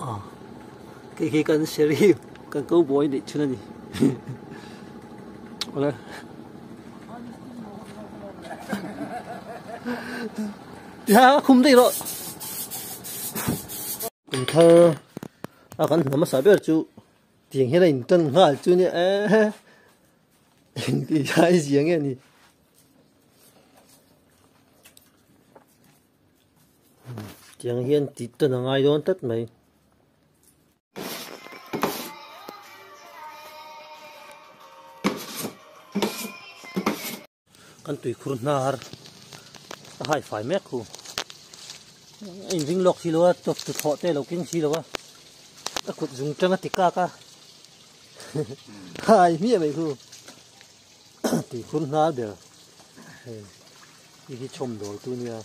A kei khi kan sheriff kan cowboy neih chhun a ni awle tia khum daih rawh kum thar a kan hna hmasa ber chu tiang hian a in tan nghal chu nia eh engti zai zia nge ni. Tiang hian tih tawn a ngai dawn tlat mai. Kan tuikhur hnar a hai fai mek khu. A inring lawk si lo a, chawp chu thlawh te a lo keng si lo a. A kut zung tang a ti kak a. Hai hmiah mai khu. Tuikhur hnar ber. Hei hi hi chhawm dawl tu nia.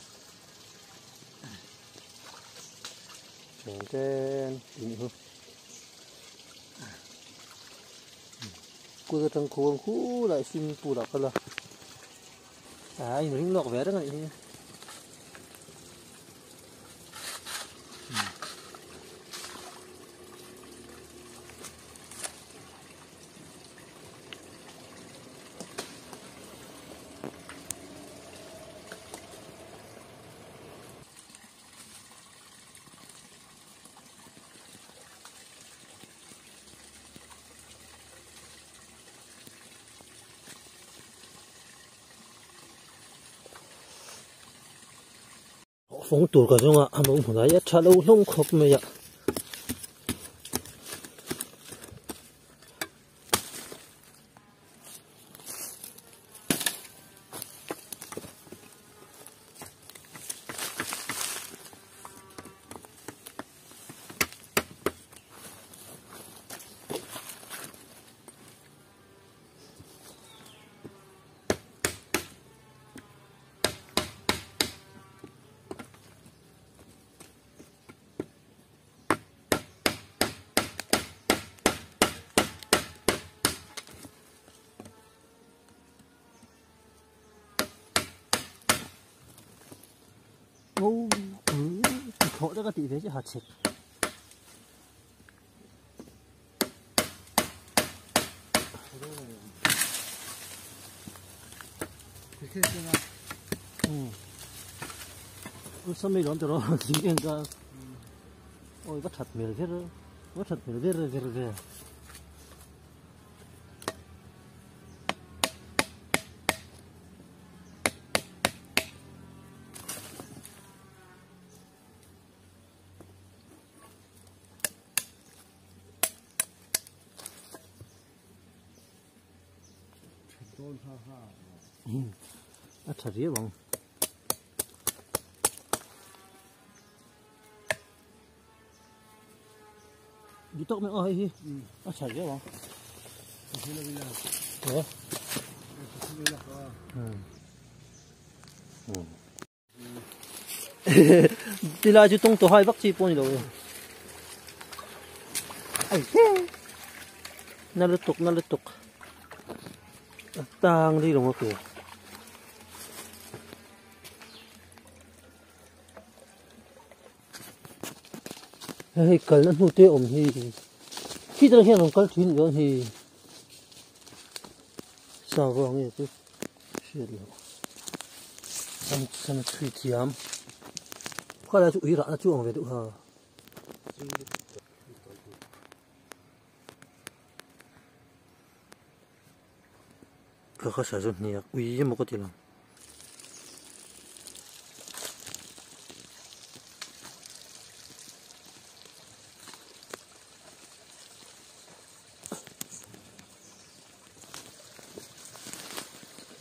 Chuan tlem tih hu. Kut atang khuang khu lai swimming pool ah kal a. A inring lawk ve reng a nih hi. Fawng tur ka zawnga a lo hmun ai a tha lo hlawm khawp mai a. Thawh te ka tih ve chiah ha chhek. Sami lawm tawh rawh thing en ka oi va that hmel ver va that hmel ver ver ve. A tha viau ang. Duh tawk mai aw hei hi a tha viau ang. Tilai chu tawng tawh hai vak chi pawh a ni lo e. Ai he na lutuk na lutuk a tang ri lo ke. Hei kalna hnu te awm hi khi tang hian rawn kal thin dawn hi sava nge chu hriat loh an an chhui thiam khalai chu ui rahna chu ang ve deuh ha. Ka kha sa chu hniak ui emaw ka ti lo.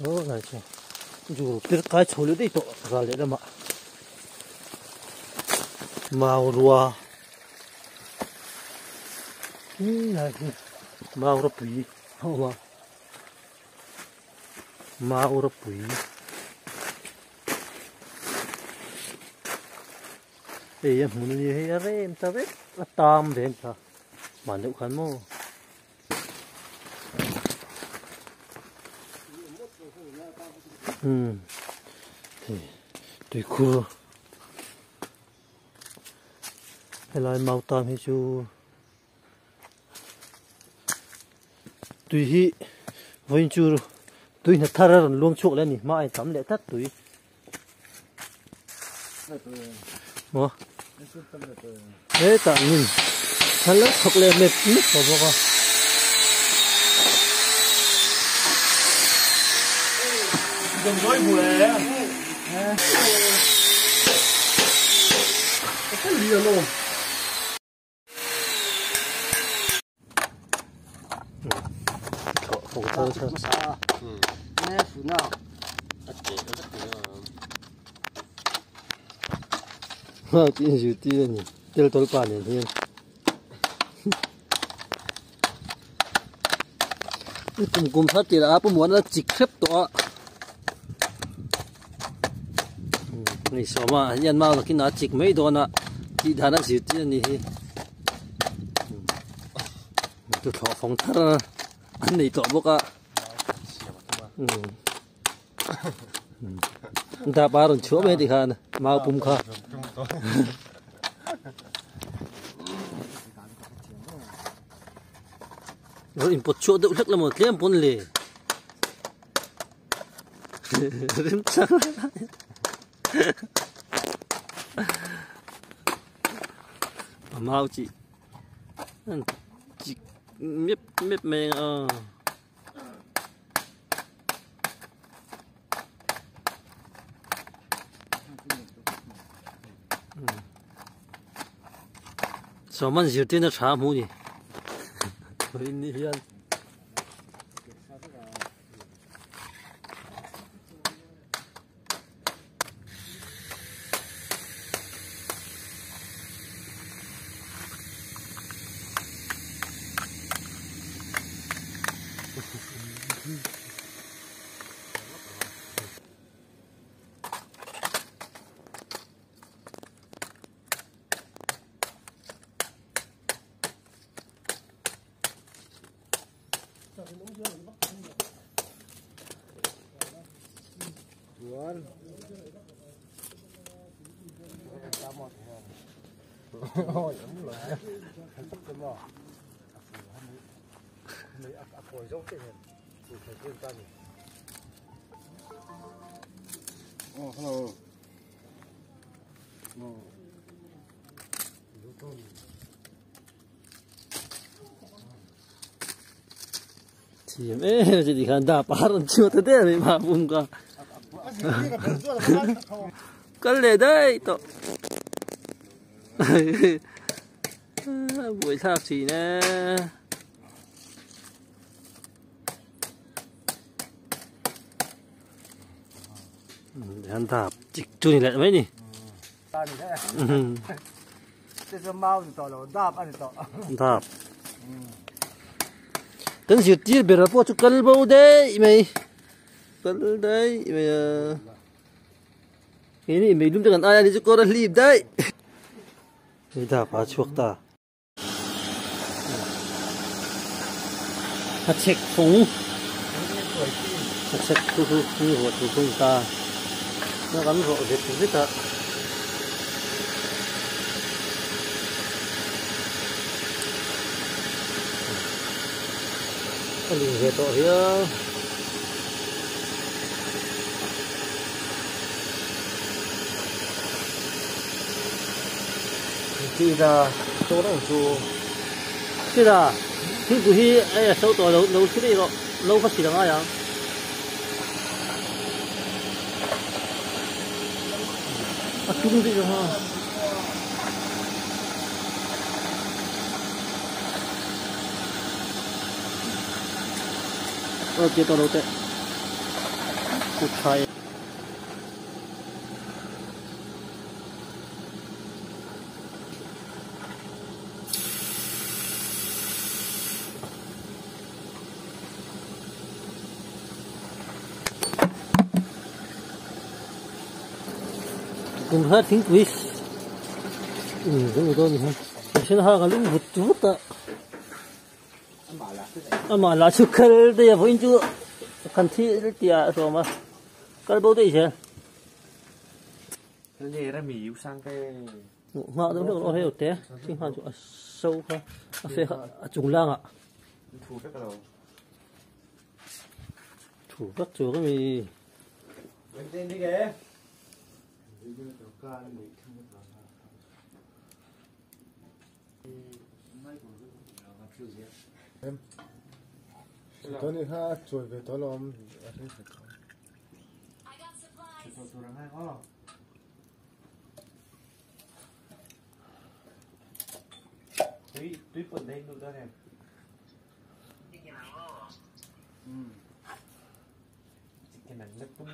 Aw lai chu jur pir kai chho leh daih tawh ral leh lamah mau rua hi lai hi mau ropui a awm a. Mau ropui hei a hmun a nia hei a rem ta vek a tam ve ang kha hman deuh khan maw. Umm hei tuikhur. Helai mautam hi chu tui hi vawiin chu tui hna thar a rawn luang chhuak leh a ni hma a intam leh tlat tui maw hetah hnim thar lo chhawk leh mep mep tawh bawk a. Zirtir a ni tel tawl pa nen hian kum kum thar tirah a pawmawh a chik hrep tawh a hei sawma hian mau takin a chik mai dawn a tih dan a zirtir a ni hi. Tuthlawh fawng thar an nei tawh bawk a dap a rawn chhuah mai ti khan mau pum kha rawn inpawt chhuah deuh hlek lamaw tlem pawn le remchang a mau chi an chik mep mep mai a sawman zirtirna tha hmuh ni ni hian Thiam em chi tikhan dap a rawn chhuat ta der mai mah pum ka kal leh daih tawh buai thlak thin e han dap chik chu ni leh mai ni. Dap kan zirtir ber pawh chu kal bo daih mai kal daih mai a keini meilum te kan aia ni chu kawr a hlip daih hei dap a chhuak ta. A chek fung a chek chu chu ni ruah tur chu a ni ta a kan rawh zet zet a. A ling ve tawh hial. Chila thingpui hi hei a so tawh lo lo thil erawh lo kha sil a ngai ang. A tum daih lo ha. Aw tia tawh lo teh. Kut tha e. Kum kha thingpui in dawn ni hi then hang a lum vut vut a amah lah chu kal daih a vawiin chu kan thi tih ah a sawm a kal bo daih zel. Nghah deuh hlek rawh hei te thing han chu a so kha a fe kha a chung langah thu vek alo thu vek chu ka mi Tony kha a chuai ve tawh alawm a rei ve tawh. Tui tui pawt daih duh dawn em? Chicken an la tum.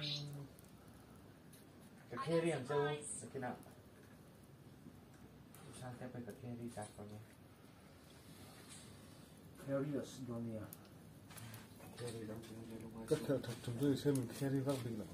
Ka carry ang che u nakinah. Sangte pawh ka carry tak ang e. Carry us dawn nia. Ka khelh that tum chu ni se min carry vak bik lo.